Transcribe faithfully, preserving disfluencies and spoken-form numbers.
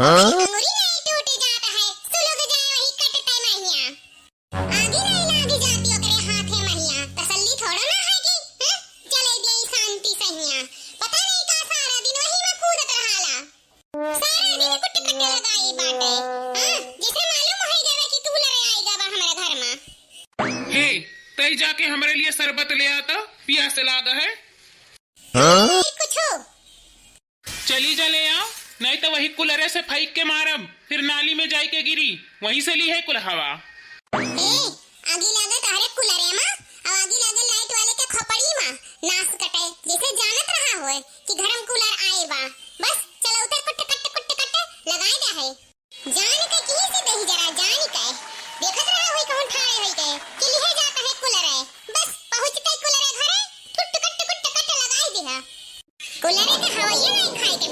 हाँ? अंगुरी नहीं टूटे जात है, सुलग जाए वही कटते महिया। आगी नहीं लागी जाती ओकरे हाथे महिया, तसल्ली थोड़ो ना है कि, हैं? चले दिए शांति सहिया। पता नहीं का सारा दिन वही में कूदत रहाला। सारा दिन कुट कट लगाई बाटे। हाँ, जिसे मालूम होई जावे कि कूलर आई गवा हमरे घर में। हे, तई जाके हमरे लिए शरबत ले आता, पियास लाग है। हाँ? नहीं कुछो। चली जा ले आ, नहीं तो वही कूलरे से फेंक के मारब, फिर नाली में जाई के गिरी, वहीं से ली है कुल हवा। ए, आगी लागे तोहरे कूलरे मा, अब आगी लागे लाइट वाले के खोपड़ी मा, नास कटे, जैसे जानत रहा होए कि घर में कूलर आए बा, बस चलौते कुट कट कुट कट लगाए दे है। जान के की से दही जरा जान के, देखत रहा होई कहूँ ठाड़े होई के, कि लिहे जात है कूलरे, बस पहुँचते कूलरे घरे, ठुट कट ठुट कट लगाए दे है। कूलरे के हवैया नहीं खाए के